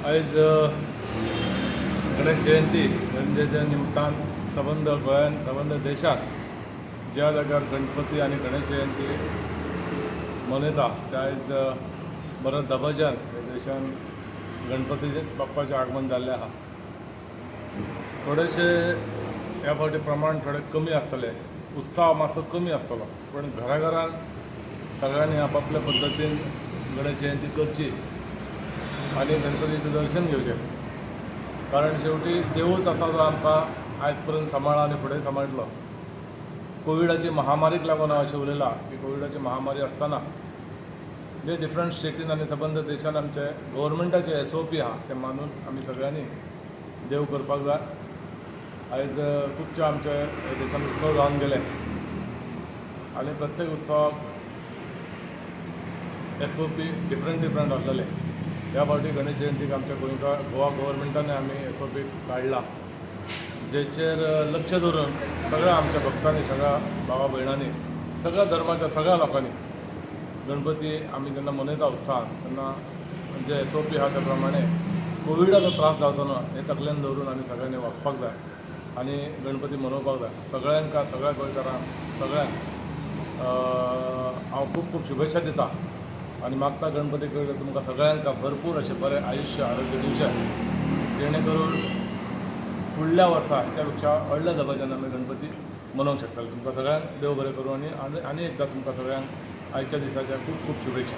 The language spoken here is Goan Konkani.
आयज गणेश जयंती. गणेश जयंती निमतान सबंद गोंयान, सबंद देशात ज्या जाग्यार गणपती आनी गणेश जयंती मनयता ते आयज बऱ्या दबाज्यान ह्या देशान गणपती बाप्पाचें आगमन जाल्लें आहा. थोडेशे ह्या फावटी प्रमाण थोडें कमी आसतलें, उत्साह मातसो कमी आसतलो, पूण घरा घरान सगळ्यांनी आपापल्या पद्दतीन गणेश जयंती करची आनी गणपतीचें दर्शन घेवचें, कारण शेवटी देवूच आसा जो आमकां आयज पर्यंत सांबाळ्ळा आनी फुडें सांबाळटलो. कोविडाची महामारीक लागून हांव अशें उलयलां की कोविडाची महामारी आसतना जे डिफरंट स्टेटीन आनी सबंद देशान आमचे गव्हर्मेंटाचे एसओपी आहा ते मानून आमी सगळ्यांनी देव करपाक जाय. आयज खुबशे आमचे देशान उत्सव जावन गेले आनी प्रत्येक उत्सवाक एसओपी डिफरंट डिफरंट आसलेले. ह्या फावटी गणेश जयंतीक आमच्या गोंयकार गोवा गव्हर्मेंटान आमी एसओपी काडला, जेचेर लक्ष दवरून सगळ्या आमच्या भक्तांनी, सगळ्या भावा भयणांनी, सगळ्या धर्माच्या सगळ्या लोकांनी गणपती आमी जेन्ना मनयता उत्साहान तेन्ना जे एसओपी आहा त्या प्रमाणे कोविडाचो त्रास जावचो ना हें तकलेन दवरून आमी सगळ्यांनी वागपाक जाय आनी गणपती मनोवपाक जाय. सगळ्यांक, सगळ्या गोंयकारांक, सगळ्यांक हांव खूब खूब शुभेच्छा दिता आनी मागता गणपती कडेन तुमकां सगळ्यांक भरपूर अशें बरें आयुश्य, आरोग्य दिवचें, जेणे करून फुडल्या वर्सा हाच्या पेक्षा व्हडल्या दबाज्यान आमी गणपती मनोवंक शकतले. तुमकां सगळ्यांक देव बरें करूं आनी आनी एकदां तुमकां सगळ्यांक आयच्या दिसाच्या खूब खूब शुभेच्छा.